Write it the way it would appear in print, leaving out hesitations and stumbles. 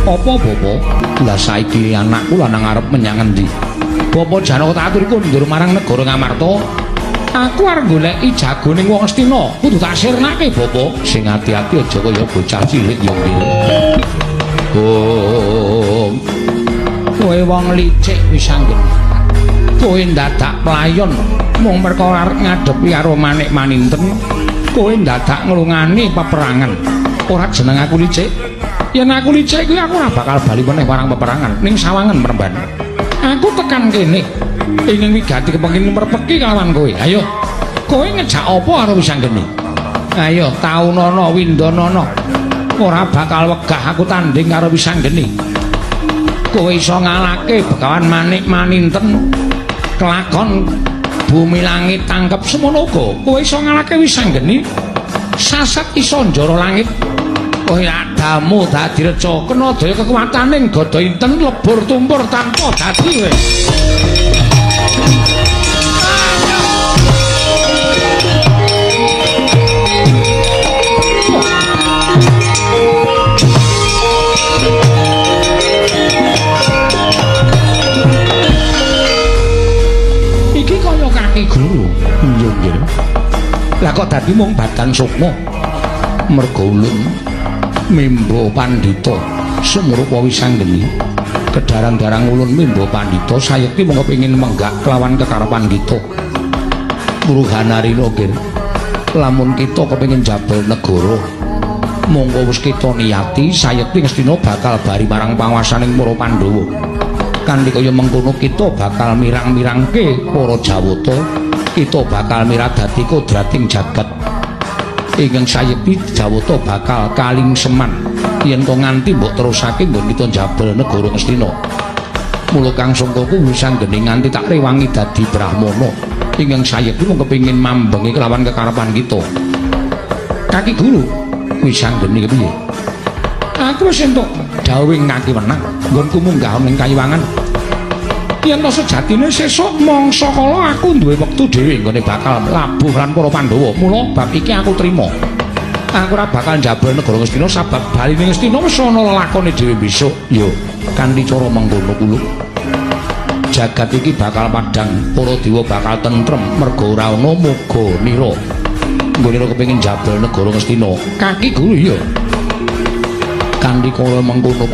Apa, Bapak? Lah saiki anakku lanang arep menyang endi? Bapak Janaka tak aturi kondur marang negara Ngamarta. Aku arep goleki jagoning wong Astina, kudu tak sirnake, Bapak. Sing ati-ati aja kaya bocah cilik ya, Nggih. Oh. Kowe wong licik Wisanggeni. Kowe ndadak playon mung perkara arep ngadepi karo Manik Maninten. Kowe ndadak nglungani peperangan. Ora jeneng aku licik. Yen aku licik kuwi aku ora bakal bali meneh marang peperangan ning sawangan Mremban. Aku tekan kene ingin wigati kepengin merpeki kalawan kowe. Ayo. Kowe ngejak apa karo Wisanggeni? Ayo taunana windanana. Ora bakal wegah aku tanding karo Wisanggeni. Kowe iso ngalahke Begawan Manik Maninten kelakon bumi langit tangkep semono uga. Kowe iso ngalahke Wisanggeni sasat iso njara langit. Kowe adamu dadi reca kena daya kekuataning gada inten lebur tumpur tanpa dadi kowe. Iki kaya kaki guru. Iya nggih. Lah kok dadi mung badan sukma? Merga ulun mimba pandhita sumrupa Wisanggeni. Kedarang-darang ulun mimba pandhita sayekti mung kepengin menggak kelawan kekarepan kita. Muruhanarina nggih. Lamun kita kepengin jabel negara, monggo wis kita niyati sayekti Ngastina bakal bari marang panguwasaning para Pandhawa. Kanthi kaya mengkono kita bakal mirang-mirangke para Jawata, kita bakal miradati kodrating jagat. Ingkang sayekti Jawata bakal kalingseman yen to nganti mbok terusake nggon kita njabel negara Ngastina. Mula kang sangkaku Wisanggeni nganti tak rewangi dadi brahmana ingkang sayekti mung kepengin mambengi kelawan kekarepan kita. Kaki guru Wisanggeni kepiye? Aku wis entuk dawuhing Kaki Wenang nggonku munggah ning kayiwangan. Yen to sejatine sesuk mangsa kala aku duwe wektu dhewe nggone bakal labuh lan para Pandhawa. Mula bab iki aku trima. Aku ora bakal njabel negara Ngastina sabab baline Ngastina wis ana lelakone dhewe besok. Yo, kanthi cara mengkono kulo. Jagat iki bakal padhang, para dewa bakal tentrem merga ora ana moga nira. Nggone kepengin njabel negara Ngastina. Kaki guru iya. Kanthi kala mengkono.